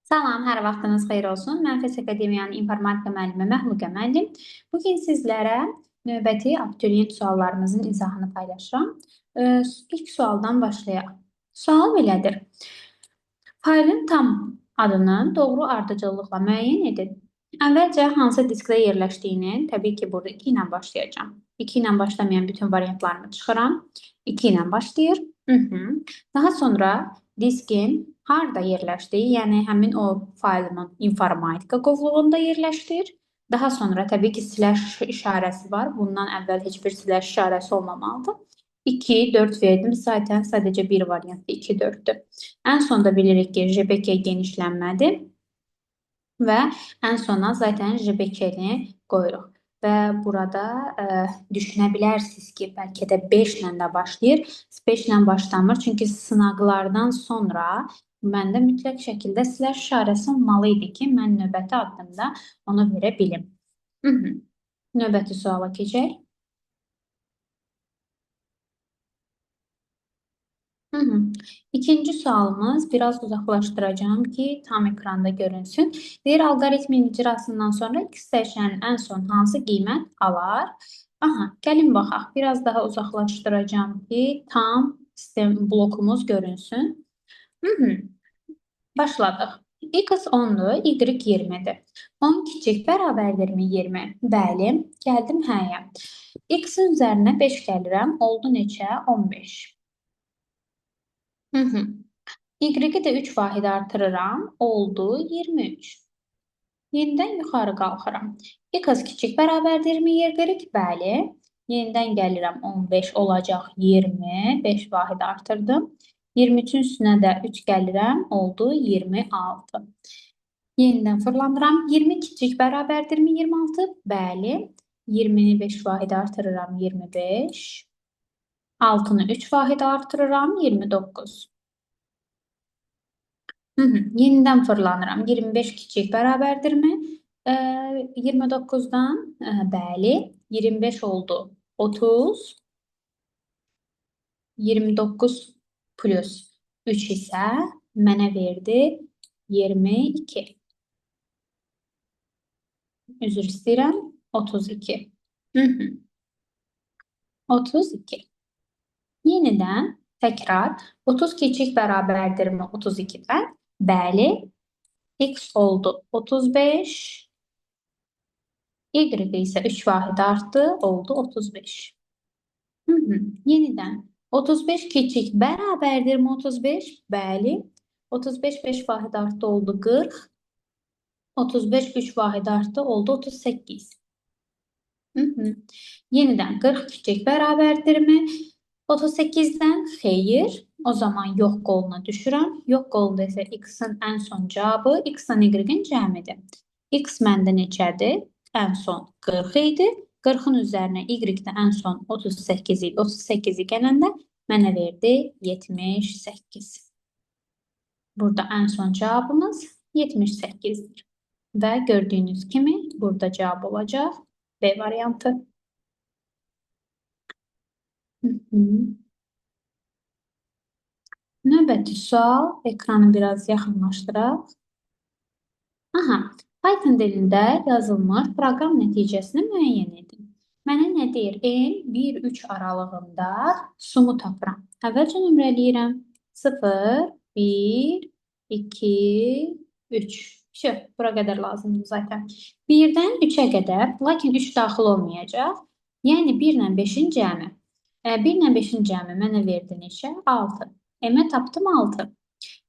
Salam, hər vaxtınız xeyir olsun. Mən FES Akademiyanın informatika müəllimi Məhluqə müəllim. Bugün sizlərə növbəti abituriyent suallarımızın izahını paylaşıram. İlk sualdan başlayaq. Sual belədir. Faylın tam adını doğru ardıcıllıqla müəyyən edin. Əvvəlcə hansı diskdə yerləşdiyini, təbii ki, burada 2 ilə başlayacağam. 2 ilə başlamayan bütün variantlarımı çıxıram. 2 ilə başlayır. Daha sonra diskin harda yerləşdiyi, yəni həmin o faylımın informatika qovluğunda yerləşdir. Daha sonra təbii ki, slash işarəsi var. Bundan əvvəl heç bir slash işarəsi olmamalıdır. 2, 4 verdim. Zaten sadəcə bir variantdır, 2, 4-dür. Ən sonda bilirik ki, JPG genişlənmədir və ən sona zaten JPG-ni qoyuruq. Və burada düşünə bilərsiniz ki, bəlkə də 5 ilə də başlayır. 5 ilə başlamır, çünki sınaqlardan sonra məndə mütləq şəkildə slash işarəsi olmalı idi ki, mən növbəti addımda onu verə bilim. Növbəti suala keçək. İkinci sualımız, biraz uzaqlaşdıracağım ki, tam ekranda görünsün. Deyir, alqoritmin icrasından sonra x dəyişənin ən son hansı qiymət alar? Aha, gəlin baxaq. Biraz daha uzaqlaşdıracağım ki, tam sistem blokumuz görünsün. Başladıq. X 10-dur, Y 20-dir. 10 kiçik bərabərdirmi 20? Bəli, gəldim həyə. X-in üzərinə 5 gəlirəm. Oldu neçə? 15. Y-i də 3 vahid artırıram. Oldu 23. Yenidən yuxarı qalxıram. X kiçik bərabərdirmi Y? Bəli. Yenidən gəlirəm 15 olacaq 20. 5 vahid artırdım. 23-ün üstünə də 3 gəlirəm. Oldu 26. Yenidən fırlanıram. 20 kiçik bərabərdirmi 26? Bəli. 20-ni 5 vahid artırıram. 25. 6-nı 3 vahid artırıram. 29. Yenidən fırlanıram. 25 kiçik bərabərdirmi? 29-dan, bəli, 25 oldu. 30, 29 plus 3 isə mənə verdi 22. Üzr istəyirəm, 32. 32. Yenidən təkrar 30 kiçik bərabərdirmi 32-dən? Bəli, X oldu 35, Y isə 3 vahid artdı, oldu 35. Yenidən 35 kiçik bərabərdirmi 35? Bəli, 35 5 vahid artdı, oldu 40. 35 3 vahid artdı, oldu 38. Yenidən 40 kiçik bərabərdirmi? 38-dən xeyir. O zaman yox qoluna düşürəm. Yox qolunda isə X-in ən son cavabı X-la Y-in cəmidir. X məndə neçədir? Ən son 40 idi. 40-ın üzərinə Y də ən son 38 idi. 38-i gələndə mənə verdi 78. Burada ən son cavabımız 78-dir. Və gördüyünüz kimi burada cavab olacaq B variantı. Növbəti sual, ekranı biraz yaxınlaşdıraq. Aha, Python dilində yazılmış proqram nəticəsini müəyyən edin. Mənə nə deyir? N 1-3 aralığında sumu tapıram. Əvvəlcə nömrələyirəm. 0, 1, 2, 3. Vəsə, bura qədər lazımdır zaten. 1-dən 3-ə qədər, lakin 3 daxil olmayacaq. Yəni 1 ilə 5-in cəmi. 1 ilə 5-in cəmi mənə verdi neçə? 6. M-ə tapdım 6.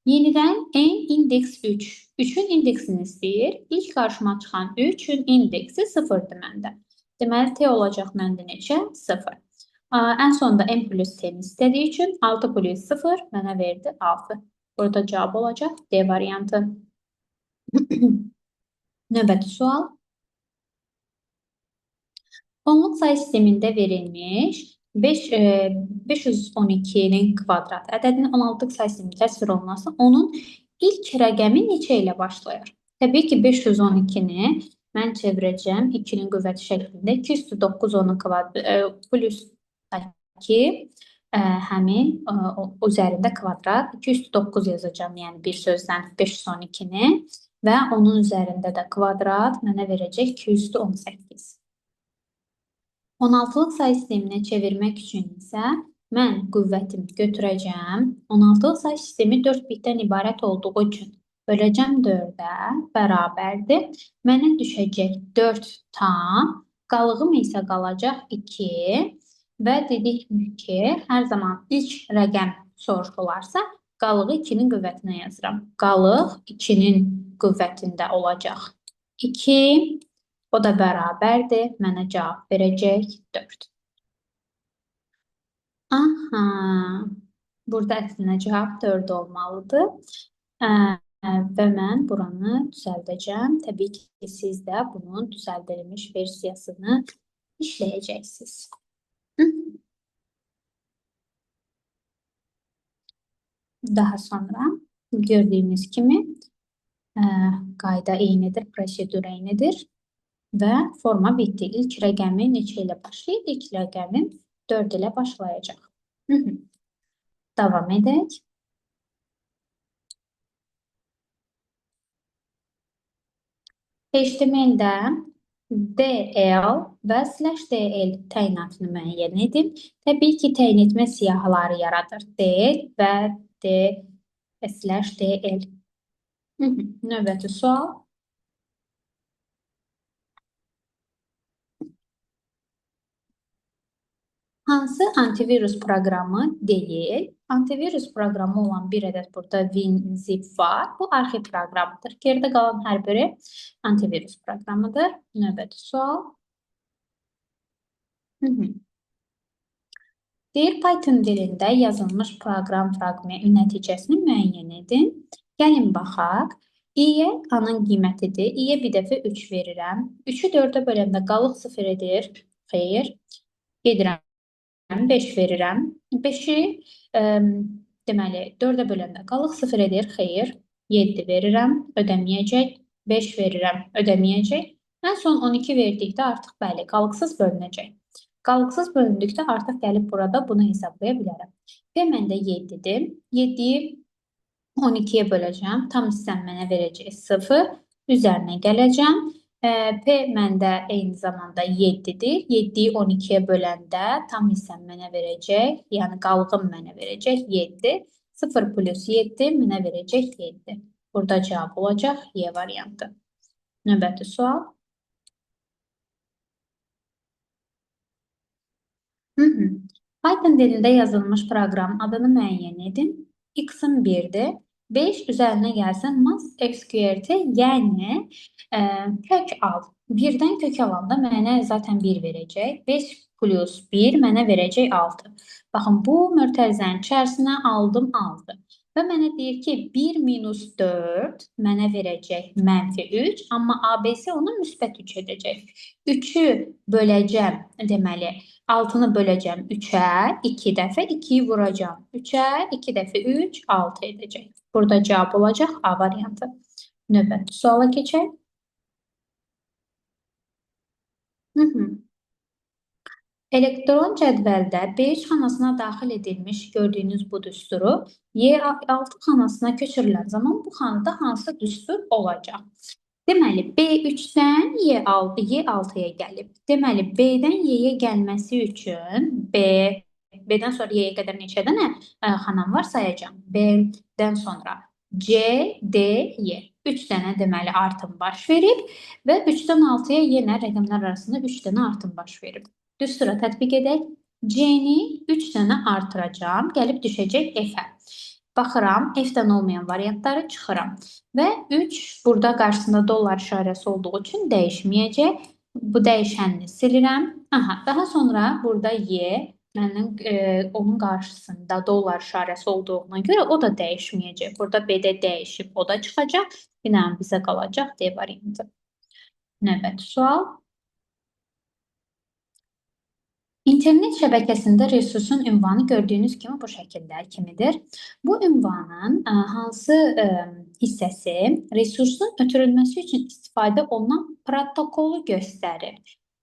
Yenidən N indeks 3. 3-ün indeksini istəyir. İlk qarşıma çıxan 3-ün indeksi 0-dır məndə. Deməli, T olacaq məndə neçə? 0. Ən sonda M plus T-ni istədiyi üçün 6 plus 0 mənə verdi 6. Burada cavab olacaq D variantı. Növbəti sual. Onluq sayı sistemində verilmiş 512-nin kvadrat ədədinin 16-lıq sayı sistemində təsvir olunması onun ilk rəqəmi neçə ilə başlayır? Təbii ki, 512-ni mən çevirəcəm 2-nin qüvvəti şəklində. 2 üstü 9 onun kvadrat plus 2 Həmin üzərində kvadrat 2 üstü 9 yazacağam, yəni bir sözdən 512-ni və onun üzərində də kvadrat mənə verəcək 2 üstü 18. 16-lıq sayı sisteminə çevirmək üçün isə mən qüvvətimi götürəcəm. 16-lıq sayı sistemi 4 bitdən ibarət olduğu üçün böləcəm 4-ə bərabərdir. Mənə düşəcək 4 tam, qalığım isə qalacaq 2 və dedik ki, hər zaman ilk rəqəm soruşularsa, qalığı 2-nin qüvvətinə yazıram. Qalıq 2-nin qüvvətində olacaq 2, o da bərabərdir, mənə cavab verəcək 4. Aha, burada əslində cavab 4 olmalıdır. Və mən buranı düzəldəcəm. Təbii ki, siz də bunun düzəldilmiş versiyasını işləyəcəksiniz. Daha sonra gördüyünüz kimi qayda eynidir, prosedur eynidir və forma bitdi. İlk rəqəmi neçə ilə başlayır? İlk rəqəmim 4 ilə başlayacaq. Davam edək. HTML-də DL və /DL təyinatını müəyyən edin. Təbii ki, təyin etmə siyahıları yaradır. D və D /DL. Növbəti sual. Hansı antivirus proqramı deyil? Antivirus proqramı olan bir ədəd burada WinZip var. Bu arxiv proqramıdır. Geridə qalan hər biri antivirus proqramıdır. Növbəti sual. Deyir, Python dilində yazılmış proqram fraqmenti nəticəsini müəyyən edin. Gəlin baxaq. İ-yə A-nın qiymətidir. İ-yə bir dəfə 3 verirəm. 3-ü 4-ə böləndə qalıq 0 edir. Xeyr. Gedirəm. 5 verirəm. 5-i deməli 4-ə böləndə qalıq 0 edir. Xeyr. 7 verirəm. Ödəməyəcək. 5 verirəm. Ödəməyəcək. Ən son 12 verdikdə artıq bəli, qalıqsız bölünəcək. Qalıqsız bölündükdə artıq gəlib burada bunu hesablaya bilərəm. P məndə 7-dir. 7-yi 12-yə böləcəm. Tam hissəm mənə verəcək 0. Üzərinə gələcəm. P məndə eyni zamanda 7-dir. 7-yi 12-yə böləndə tam hissəm mənə verəcək, yəni qalığım mənə verəcək 7. 0 plus 7 mənə verəcək 7. Burada cavab olacaq Y variantı. Növbəti sual. Python dilində yazılmış proqram adını müəyyən edin. X-in 1-dir. 5 üzərinə gəlsin max sqrt, yəni kök al. 1-dən kök alanda mənə zaten 1 verəcək. 5 plus 1 mənə verəcək 6. Baxın, bu mörtəzənin içərisinə aldım 6. Və mənə deyir ki, 1 minus 4 mənə verəcək mənfi 3, amma ABC onu müsbət 3 edəcək. 3-ü böləcəm, deməli, 6-nı böləcəm 3-ə, 2 dəfə 2-yi vuracam. 3-ə, 2 dəfə 3, 6 edəcək. Burada cavab olacaq A variantı. Növbəti suala keçək. Elektron cədvəldə B3 xanasına daxil edilmiş gördüyünüz bu düsturu Y6 xanasına köçürülən zaman bu xanada hansı düstur olacaq? Deməli, B3-dən Y6-ya gəlib. Deməli, B-dən Y-yə gəlməsi üçün B-dən sonra Y-yə qədər neçə dənə xanam var sayacağam. B-dən sonra C, D, Y. 3 dənə deməli artım baş verib və 3-dən 6-ya yenə rəqəmlər arasında 3 dənə artım baş verib. Düstura tətbiq edək. C-ni 3 dənə artıracağam. Gəlib düşəcək F-ə. Baxıram, F-dən olmayan variantları çıxıram. Və 3 burada qarşısında dollar işarəsi olduğu üçün dəyişməyəcək. Bu dəyişənini silirəm. Aha, daha sonra burada Y mənim onun qarşısında dollar işarəsi olduğuna görə o da dəyişməyəcək. Burada B-də dəyişib, o da çıxacaq. Yenə bizə qalacaq D variantı. Növbəti sual. İnternet şəbəkəsində resursun ünvanı gördüyünüz kimi bu şəkildə kimidir. Bu ünvanın hansı hissəsi resursun ötürülməsi üçün istifadə olunan protokolu göstərir?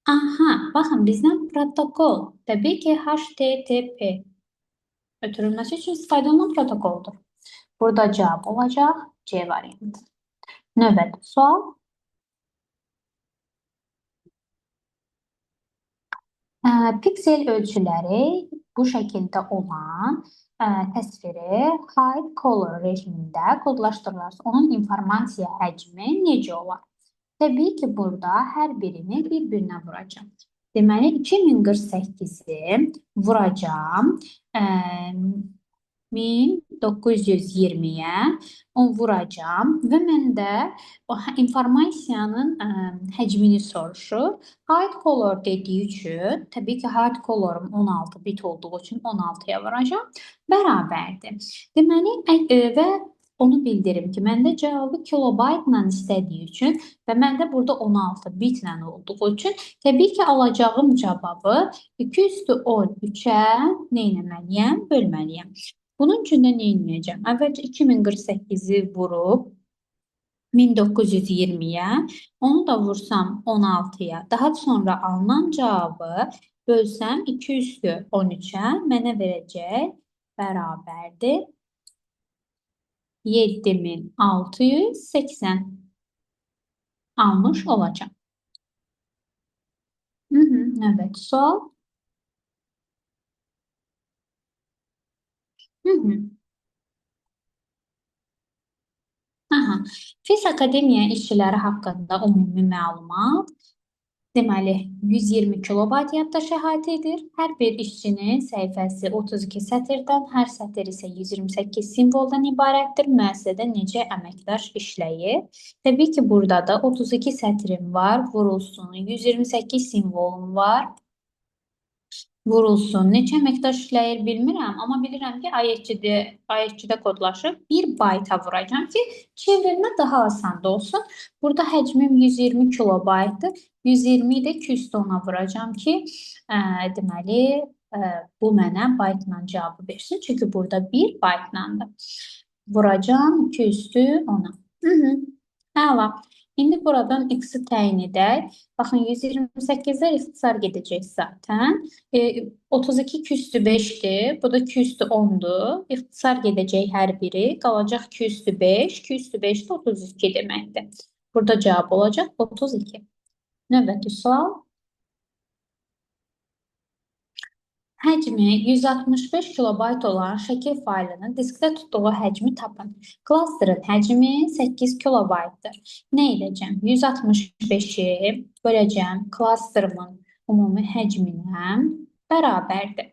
Aha, baxın bizdən protokol, təbii ki HTTP. Ötürülməsi üçün istifadə olunan protokoldur. Burada cavab olacaq C variantı. Növbəti sual. Piksel ölçüləri bu şəkildə olan təsviri high color rejimində kodlaşdırılarsa, onun informasiya həcmi necə olar? Təbii ki, burada hər birini bir-birinə vuracağam. Deməli, 2048-i vuracağam 1920-yə, onu vuracağam və məndə o informasiyanın həcmini soruşur. High color dediyi üçün, təbii ki, high colorum 16 bit olduğu üçün 16-ya vuracağam. Bərabərdir. Deməli, və onu bildirim ki, məndə cavabı kilobaytla istədiyi üçün və məndə burada 16 bitlə olduğu üçün təbii ki, alacağım cavabı 2 üstü 13-ə nə etməliyəm? Bölməliyəm. Bunun üçün də nə edəcəm? Əvvəlcə 2048-i vurub 1920-yə, onu da vursam 16-ya, daha sonra alınan cavabı bölsəm 2 üstü 13-ə mənə verəcək bərabərdir 7680 almış olacağam. Növbəti sual. Aha. FES Akademiya işçiləri haqqında ümumi məlumat. Deməli, 120 kilobayt yaddaş əhatə edir. Hər bir işçinin səhifəsi 32 sətirdən, hər sətir isə 128 simvoldan ibarətdir. Müəssisədə necə əməkdaş işləyir? Təbii ki, burada da 32 sətrim var, vurulsun. 128 simvolum var, vurulsun. Neçə əməkdaş işləyir bilmirəm, amma bilirəm ki, IHC-də kodlaşıb 1 bayta vuracağam ki, çevrilmə daha asan da olsun. Burada həcmim 120 kilobaytdır. 120-yi də 210-a vuracağam ki, deməli, bu mənə baytla cavabı versin. Çünki burada 1 baytlandır. Vuracağam 2 üstü 10-a. Əla. İndi buradan x-i təyin edək. Baxın, 128-lər ixtisar gedəcək zaten. 32 2 üstü 5-dir. Bu da 2 üstü 10-dur. İxtisar gedəcək hər biri. Qalacaq 2 üstü 5. 2 üstü 5 də 32 deməkdir. Burada cavab olacaq 32. Növbəti sual. Həcmi 165 kilobayt olan şəkil faylının diskdə tutduğu həcmi tapın. Klasterin həcmi 8 kilobaytdır. Nə edəcəm? 165-i böləcəm klasterımın ümumi həcminə bərabərdir.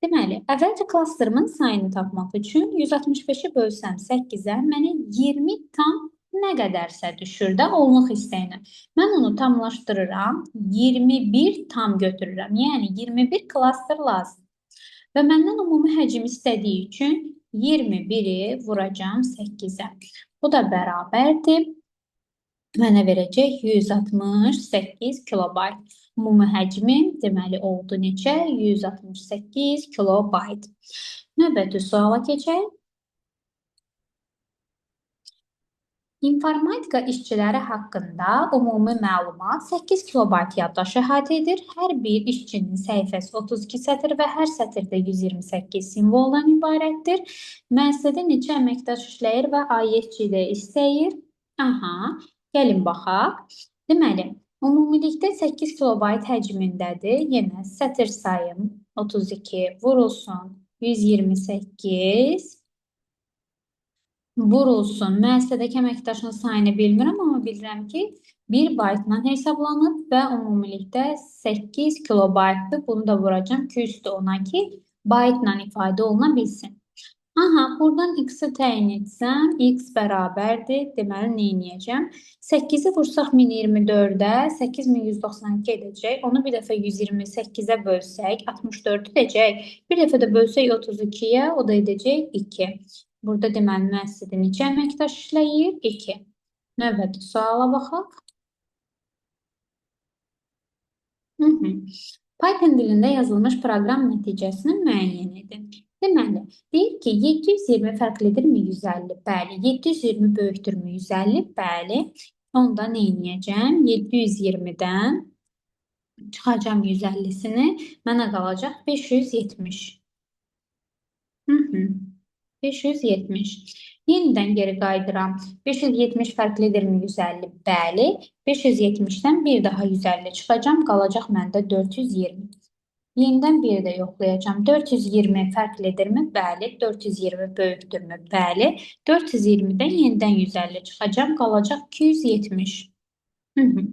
Deməli, əvvəlcə klasterımın sayını tapmaq üçün 165-i bölsəm 8-ə mənə 20 tam nə qədərsə düşür də onluq hissəyinə. Mən onu tamlaşdırıram, 21 tam götürürəm. Yəni 21 klaster lazım. Və məndən ümumi həcm istədiyi üçün 21-i vuracağam 8-ə. Bu da bərabərdir. Mənə verəcək 168 kilobayt. Ümumi həcmim deməli oldu neçə? 168 kilobayt. Növbəti suala keçək. İnformatika işçiləri haqqında ümumi məlumat 8 kilobayt yaddaş əhatə edir. Hər bir işçinin səhifəsi 32 sətir və hər sətirdə 128 simvoldan ibarətdir. Müəssisədə neçə əməkdaş işləyir və AYC-də istəyir? Aha, gəlin baxaq. Deməli, ümumilikdə 8 kilobayt həcmindədir. Yenə sətir sayım 32 vurulsun 128. Vurulsun. Müəssisədəki əməkdaşın sayını bilmirəm, amma bilirəm ki, 1 baytla hesablanıb və ümumilikdə 8 kilobaytdır. Bunu da vuracağam 2 üstü 10-a ki, baytla ifadə oluna bilsin. Aha, buradan x-i təyin etsəm, x bərabərdir. Deməli, nə edəcəm? 8-i vursaq 1024-ə, 8192 edəcək. Onu bir dəfə 128-ə bölsək, 64 edəcək. Bir dəfə də bölsək 32-yə, o da edəcək 2. Burada deməli, müəssisədə neçə əməkdaş işləyir? 2. Növbəti suala baxaq. Python dilində yazılmış proqram nəticəsini müəyyən edin. Deməli, deyir ki, 720 fərqlidirmi 150? Bəli. 720 böyükdürmü 150? Bəli. Onda nə edəcəm? 720-dən çıxacağam 150-sini. Mənə qalacaq 570. Hı -hı. 570. Yenidən geri qayıdıram. 570 fərqlidirmi 150? Bəli. 570-dən bir daha 150 çıxacam. Qalacaq məndə 420. Yenidən bir də yoxlayacağam. 420 fərqlidirmi? Bəli. 420 böyükdürmü? Bəli. 420-dən yenidən 150 çıxacam. Qalacaq 270. Hı -hı.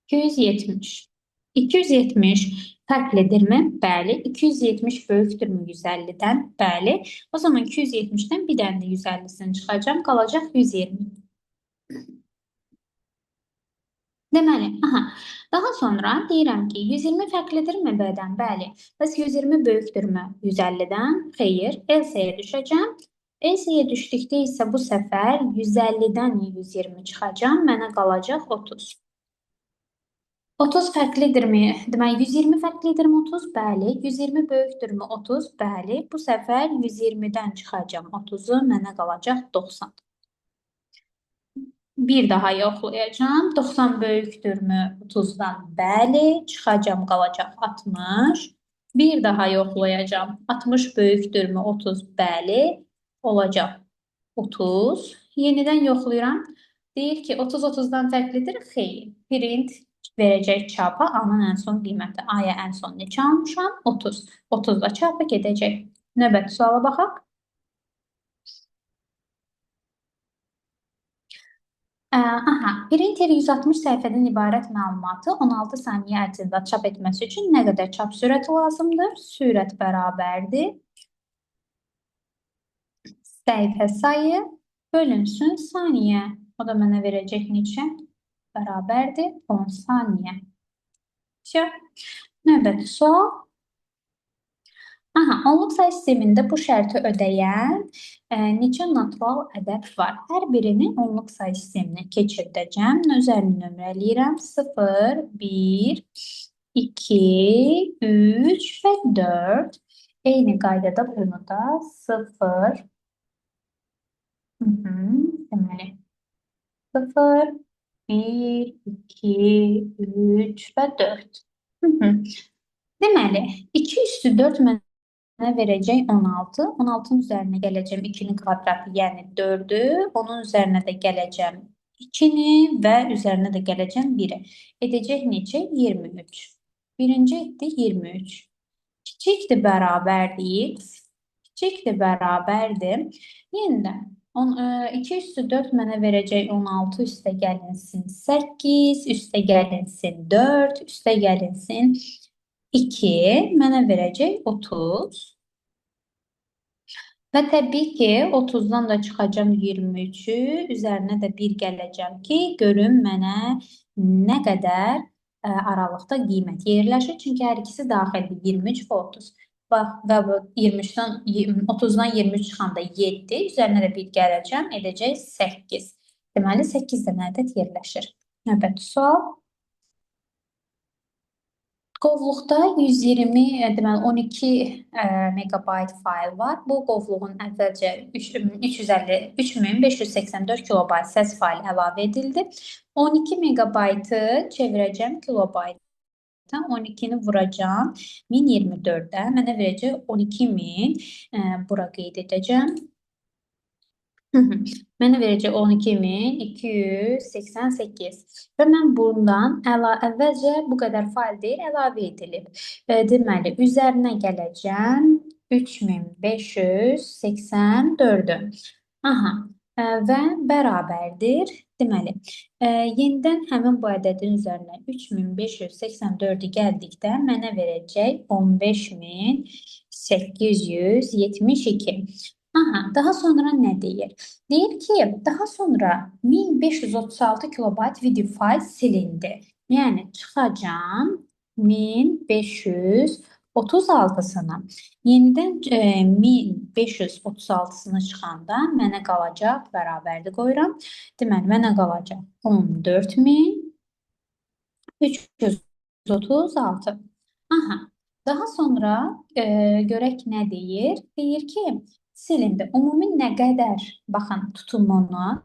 270. 270 fərqlidirmi? Bəli. 270 böyükdürmü 150-dən? Bəli. O zaman 270-dən bir dənə də 150-sini çıxacağam. Qalacaq 120. Deməli, aha. Daha sonra deyirəm ki, 120 fərqlidirmi B-dən? Bəli. Bəs 120 böyükdürmü 150-dən? Xeyr. Else-yə düşəcəm. Else-yə düşdükdə isə bu səfər 150-dən 120 çıxacağam. Mənə qalacaq 30. 30 fərqlidirmi? Deməli, 120 fərqlidirmi 30? Bəli. 120 böyükdürmü 30? Bəli. Bu səfər 120-dən çıxacağam 30-u, mənə qalacaq 90. Bir daha yoxlayacağam. 90 böyükdürmü 30-dan? Bəli. Çıxacağam, qalacaq 60. Bir daha yoxlayacağam. 60 böyükdürmü 30? Bəli. Olacaq 30. Yenidən yoxlayıram. Deyir ki, 30 30-dan fərqlidir? Xeyr. Print verəcək çapa A-nın ən son qiyməti. A-ya ən son neçə almışam? 30. 30 da çapa gedəcək. Növbəti suala baxaq. Aha, printer 160 səhifədən ibarət məlumatı 16 saniyə ərzində çap etməsi üçün nə qədər çap sürəti lazımdır? Sürət bərabərdir. Səhifə sayı bölünsün saniyə. O da mənə verəcək neçə? Bərabərdir 10 saniyə. Vəsə. Növbəti sual. Aha, onluq sayı sistemində bu şərti ödəyən neçə natural ədəd var? Hər birini onluq sayı sisteminə keçirdəcəm. Üzərini nömrələyirəm. 0, 1, 2, 3 və 4. Eyni qaydada bunu da 0, deməli, 0, 1, 2, 3 və 4. Hı -hı. Deməli, 2 üstü 4 mənə verəcək 16. 16-nın üzərinə gələcəm 2-nin kvadratı, yəni 4-ü. Onun üzərinə də gələcəm 2-ni və üzərinə də gələcəm 1-i. Edəcək neçə? 23. Birinci etdi 23. Kiçikdir bərabərdir x. Kiçikdir bərabərdir. Yenidən 2 üstü 4 mənə verəcək 16 üstə gəlinsin 8, üstə gəlinsin 4, üstə gəlinsin 2 mənə verəcək 30. Və təbii ki, 30-dan da çıxacam 23-ü, üzərinə də 1 gələcəm ki, görüm mənə nə qədər aralıqda qiymət yerləşir. Çünki hər ikisi daxildir, 23 və 30. Bax, və bu 23-dən, 30-dan 23 çıxanda 7, üzərinə də 1 gələcəm, edəcək 8. Deməli, 8 dənə ədəd yerləşir. Növbəti sual. Qovluqda 120, deməli 12 megabayt fayl var. Bu qovluğun əvvəlcə 3584 kilobayt səs faylı əlavə edildi. 12 megabaytı çevirəcəm kilobayta. 12-ni vuracağam 1024-ə. Mənə verəcək 12.000. Bura qeyd edəcəm. Mənə verəcək 12.288 və mən bundan əvvəlcə bu qədər fayl deyil, əlavə edilib. Deməli, üzərinə gələcəm 3584-ü. Aha, və bərabərdir. Deməli, yenidən həmin bu ədədin üzərinə 3584-ü gəldikdə mənə verəcək 15872. Aha, daha sonra nə deyir? Deyir ki, daha sonra 1536 kilobayt video fayl silindi. Yəni, çıxacam 1536-sını. Yenidən 1536-sını çıxanda mənə qalacaq, bərabərdir qoyuram. Deməli, mənə qalacaq 14336. Aha, daha sonra görək nə deyir? Deyir ki, silindi. Ümumi nə qədər, baxın, tutumunu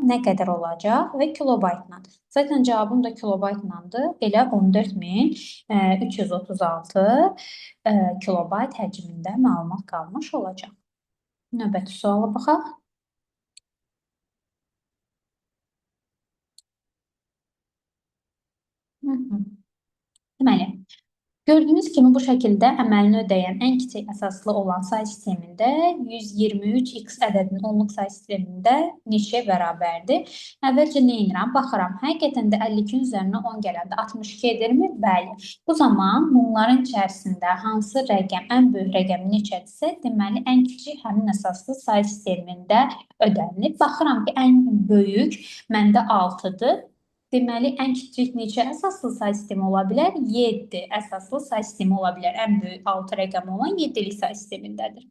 Nə qədər olacaq və kilobaytla. Zaten cavabım da kilobaytlandır. Elə 14.336 kilobayt həcmində məlumat qalmış olacaq. Növbəti suala baxaq. Deməli, gördüyünüz kimi bu şəkildə əməlini ödəyən ən kiçik əsaslı olan say sistemində 123x ədədinin onluq say sistemində neçəyə bərabərdir? Əvvəlcə nə edirəm? Baxıram, həqiqətən də 52-nin üzərinə 10 gələndə 62 edirmi? Bəli. Bu zaman bunların içərisində hansı rəqəm, ən böyük rəqəm neçədirsə, deməli, ən kiçik həmin əsaslı say sistemində ödənilir. Baxıram ki, ən böyük məndə 6-dır. Deməli, ən kiçik neçə əsaslı say sistemi ola bilər? 7 əsaslı say sistemi ola bilər. Ən böyük 6 rəqəmi olan 7-lik say sistemindədir.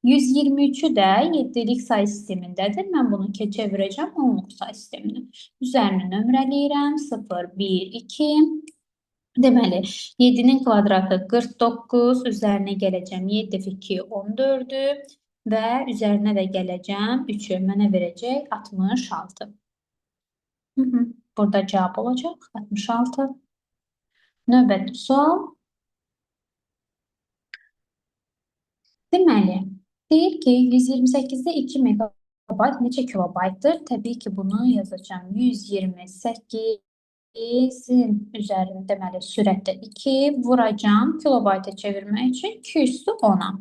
123-ü də 7-lik say sistemindədir. Mən bunu çevirəcəm 10-luq say sisteminə. Üzərini nömrələyirəm. 0, 1, 2. Deməli, 7-nin kvadratı 49. Üzərinə gələcəm 7 dəfə 2, 14-ü və üzərinə də gələcəm 3-ü. Mənə verəcək 66. Burada cavab olacaq 66. Növbəti sual. Deməli, deyir ki, 128-də 2 megabayt neçə kilobaytdır? Təbii ki, bunu yazacağam. 128-in üzərində, deməli, sürətdə 2 vuracağam kilobayta çevirmək üçün 2 üstü 10-a.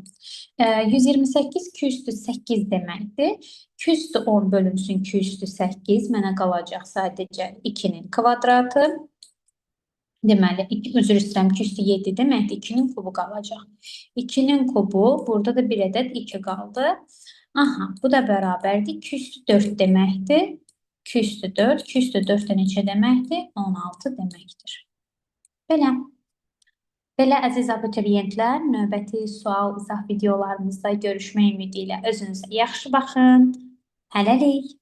128 2 üstü 8 deməkdir. 2 üstü 10 bölünsün 2 üstü 8. Mənə qalacaq sadəcə 2-nin kvadratı. Deməli, 2, üzr istəyirəm, 2 üstü 7 deməkdir. 2-nin kubu qalacaq. 2-nin kubu, burada da bir ədəd 2 qaldı. Aha, bu da bərabərdir. 2 üstü 4 deməkdir. 2 üstü 4, 2 üstü 4 də neçə deməkdir? 16 deməkdir. Belə. Belə əziz abituriyentlər, növbəti sual izah videolarımızda görüşmək ümidi ilə özünüzə yaxşı baxın. Hələlik.